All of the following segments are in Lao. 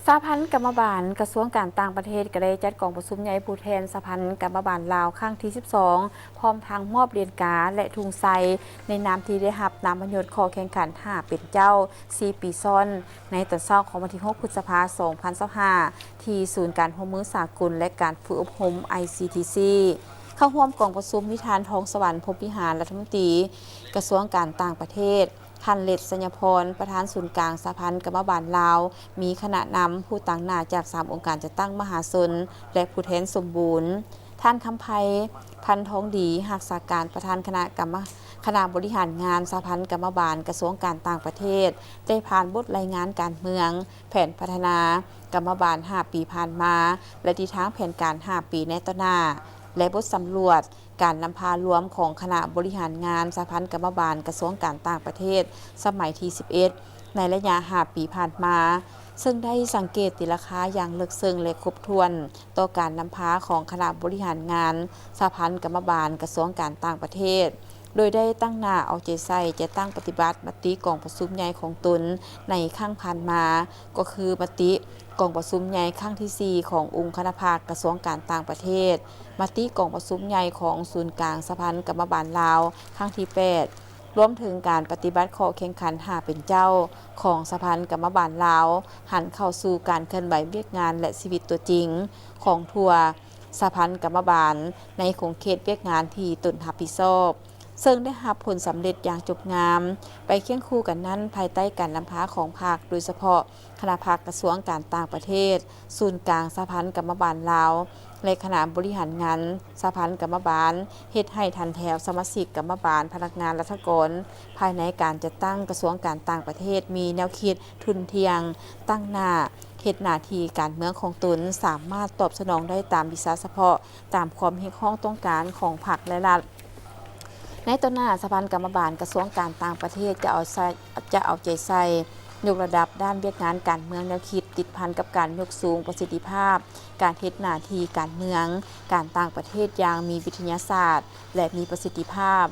ສະຫະພັນກຳມະບານກະຊວງການຕ່າງປະເທດ ກໍໄດ້ຈັດກອງປະຊຸມໃຫຍ່ຜູ້ແທນສະຫະພັນກຳມະບານລາວຄັ້ງທີສິບສອງ ພ້ອມທັງມອບຫຼຽນກາ ແລະ ທຸງໄຊ ໃນນາມທີ່ໄດ້ຮັບນາມມະຍົດຂໍແຂ່ງຂັນຫ້າເປັນເຈົ້າ ສີ່ປີຊ້ອນ ໃນຕອນເຊົ້າຂອງວັນທີຫົກ ພຶດສະພາ ສອງພັນຊາວຫ້າ ທີ່ສູນການຮ່ວມມືສາກົນ ແລະ ການຝຶກອົບຮົມ ໄອຊີທີຊີ ເຂົ້າຮ່ວມກອງປະຊຸມມີທ່ານ ທອງສະຫວັນ ພົມວິຫານ ລັດຖະມົນຕີກະຊວງການຕ່າງປະເທດ, ທ່ານ ເລັດ ໄຊຍະພອນ ປະທານສູນກາງສະຫະພັນກຳມະບານລາວ, ມີຄະນະນຳຜູ້ຕາງໜ້າຈາກສາມອົງການຈັດຕັ້ງມະຫາຊົນ ແລະ ຜູ້ແທນສົມບູນ, ທ່ານ ຄຳໄພ ພັນທອງດີ ຮັກສາການປະທານຄະນະກຳມະ ຄະນະບໍລິຫານງານສະຫະພັນກຳມະບານກະຊວງການຕ່າງປະເທດ ໄດ້ຜ່ານບົດລາຍງານການເມືອງ, ແຜນພັດທະນາກຳມະບານຫ້າປີຜ່ານມາ ແລະ ທິດທາງແຜນການຫ້າປີໃນຕໍ່ໜ້າ ແລະ ບົດສຳຫຼວດ ການນຳພາລວມຂອງຄະນະບໍລິຫານງານສະຫະພັນກຳມະບານກະຊວງການຕ່າງປະເທດສະໄໝທີສິບເອັດ ໃນໄລຍະຫ້າປີຜ່ານມາ, ເຊິ່ງໄດ້ສັງເກດຕີລາຄາຢ່າງເລິກເຊິ່ງ ແລະ ຄົບຖ້ວນຕໍ່ການນຳພາຂອງຄະນະບໍລິຫານງານສະຫະພັນກຳມະບານກະຊວງການຕ່າງປະເທດ, ໂດຍໄດ້ຕັ້ງໜ້າເອົາໃຈໃສ່ຈັດຕັ້ງປະຕິບັດມະຕິກອງປະຊຸມໃຫຍ່ຂອງຕົນໃນຄັ້ງຜ່ານມາ, ກໍຄືມະຕິກອງປະຊຸມໃຫຍ່ຄັ້ງທີສີ່ຂອງອົງຄະນະພັກກະຊວງການຕ່າງປະເທດ, ມະຕິກອງປະຊຸມໃຫຍ່ຂອງສູນກາງສະຫະພັນກຳມະບານລາວຄັ້ງທີແປດ, ລວມເຖິງການປະຕິບັດຂໍ້ແຂ່ງຂັນຫ້າເປັນເຈົ້າຂອງສະຫະພັນກຳມະບານລາວ ຫັນເຂົ້າສູ່ການເຄື່ອນໄຫວວຽກງານ ແລະ ຊີວິດຕົວຈິງຂອງທົ່ວສະຫະພັນກຳມະບານໃນຂົງເຂດວຽກງານທີ່ຕົນຮັບຜິດຊອບ, ເຊິ່ງໄດ້ຮັບຜົນສຳເລັດຢ່າງຈົບງາມ. ໄປຄຽງຄູ່ກັນນັ້ນ, ພາຍໃຕ້ການນຳພາຂອງພັກ, ໂດຍສະເພາະ ຄະນະພັກກະຊວງການຕ່າງປະເທດ, ສູນກາງສະຫະພັນກຳມະບານລາວ ແລະ ຄະນະບໍລິຫານງານສະຫະພັນກຳມະບານ ເຮັດໃຫ້ຖັນແຖວສະມາຊິກກຳມະບານ, ພະນັກງານລັດຖະກອນ ພາຍໃນການຈັດຕັ້ງກະຊວງການຕ່າງປະເທດ ມີແນວຄິດທຸ່ນທ່ຽງ, ຕັ້ງໜ້າເຮັດໜ້າທີ່ການເມືອງຂອງຕົນ, ສາມາດຕອບສະໜອງໄດ້ຕາມວິຊາສະເພາະ, ຕາມຄວາມຮຽກຮ້ອງຕ້ອງການຂອງພັກ ແລະ ລັດ. ໃນຕໍ່ໜ້າ, ສະຫະພັນກຳມະບານກະຊວງການຕ່າງປະເທດ ຈະເອົາໃສ່ ຈະເອົາໃຈໃສ່ຍົກລະດັບດ້ານວຽກງານການເມືອງແນວຄິດ ຕິດພັນກັບການຍົກສູງປະສິດທິພາບການເຮັດໜ້າທີ່ການເມືອງ, ການຕ່າງປະເທດຢ່າງມີວິທະຍາສາດ ແລະ ມີປະສິດທິພາບ,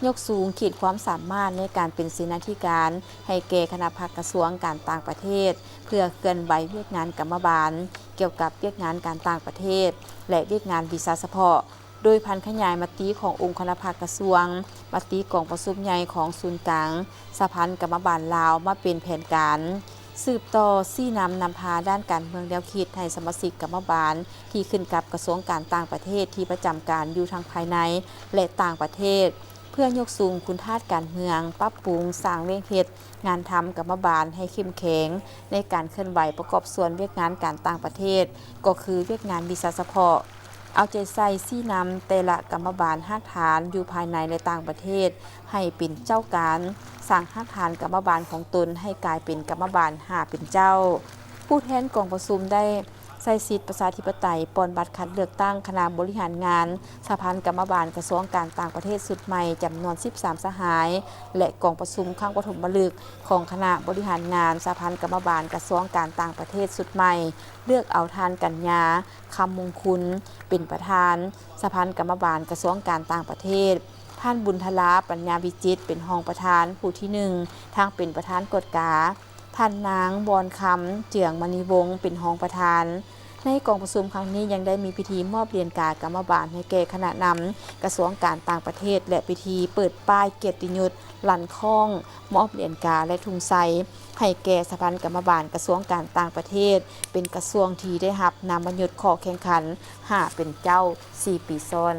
ຍົກສູງຂີດຄວາມສາມາດໃນການເປັນເສນາທິການໃຫ້ແກ່ຄະນະພັກກະຊວງການຕ່າງປະເທດ ເພື່ອເຄື່ອນໄຫວວຽກງານກຳມະບານ ກ່ຽວກັບວຽກງານການຕ່າງປະເທດ ແລະ ວຽກງານວິຊາສະເພາະ. ໂດຍຜັນຂະຫຍາຍມະຕິຂອງອົງຄະນະພັກກະຊວງ, ມະຕິກອງປະຊຸມໃຫຍ່ຂອງສູນກາງສະຫະພັນກຳມະບານລາວມາເປັນແຜນການ, ສືບຕໍ່ຊີ້ນຳນຳພາດ້ານການເມືອງແນວຄິດໃຫ້ສະມາຊິກກຳມະບານທີ່ຂຶ້ນກັບກະຊວງການຕ່າງປະເທດທີ່ປະຈຳການຢູ່ທັງພາຍໃນ ແລະ ຕ່າງປະເທດ, ເພື່ອຍົກສູງຄຸນທາດການເມືອງ, ປັບປຸງສ້າງວຽກເຮັດ ງານທຳກຳມະບານໃຫ້ເຂັ້ມແຂງໃນການເຄື່ອນໄຫວປະກອບສ່ວນວຽກງານການຕ່າງປະເທດ, ກໍຄືວຽກງານວິຊາສະເພາະ, ເອົາໃຈໃສ່ຊີ້ນຳແຕ່ລະກຳມະບານຮາກຖານຢູ່ພາຍໃນ ແລະ ຕ່າງປະເທດ ໃຫ້ເປັນເຈົ້າການ, ສ້າງຮາກຖານກຳມະບານຂອງຕົນໃຫ້ກາຍເປັນກຳມະບານຫ້າເປັນເຈົ້າ. ຜູ້ແທນກອງປະຊຸມໄດ້ໃຊ້ສິດປະຊາທິປະໄຕ ປ່ອນບັດຄັດເລືອກຕັ້ງຄະນະບໍລິຫານງານ ສະຫະພັນກຳມະບານກະຊວງການຕ່າງປະເທດຊຸດໃໝ່ຈຳນວນສິບສາມສະຫາຍ ແລະ ກອງປະຊຸມຄັ້ງປະຖົມມະລຶກຂອງຄະນະບໍລິຫານງານສະຫະພັນກຳມະບານກະຊວງການຕ່າງປະເທດຊຸດໃໝ່ ເລືອກເອົາທ່ານ ກັນຍາ ຄຳມົງຄຸນ ເປັນປະທານສະຫະພັນກຳມະບານກະຊວງການຕ່າງປະເທດ, ທ່ານ ບຸນທະລາ ປັນຍາວິຈິດ ເປັນຮອງປະທານຜູ້ທີໜຶ່ງ ທັງເປັນປະທານກວດກາ, ທ່ານນາງ ວອນຄຳ ເຈືອງມະນີວົງ ເປັນຮອງປະທານ. ໃນກອງປະຊຸມຄັ້ງນີ້ຍັງໄດ້ມີພິທີມອບຫຼຽນກາກຳມະບານໃຫ້ແກ່ຄະນະນຳກະຊວງການຕ່າງປະເທດ ແລະ ພິທີເປີດປ້າຍກຽດຕິຍົດ, ລັນຄ້ອງ, ມອບຫຼຽນກາ ແລະ ທຸງໄຊ ໃຫ້ແກ່ສະຫະພັນກຳມະບານກະຊວງການຕ່າງປະເທດ ເປັນກະຊວງທີ່ໄດ້ຮັບນາມມະຍົດຂໍແຂ່ງຂັນຫ້າເປັນເຈົ້າ ສີ່ປີຊ້ອນ.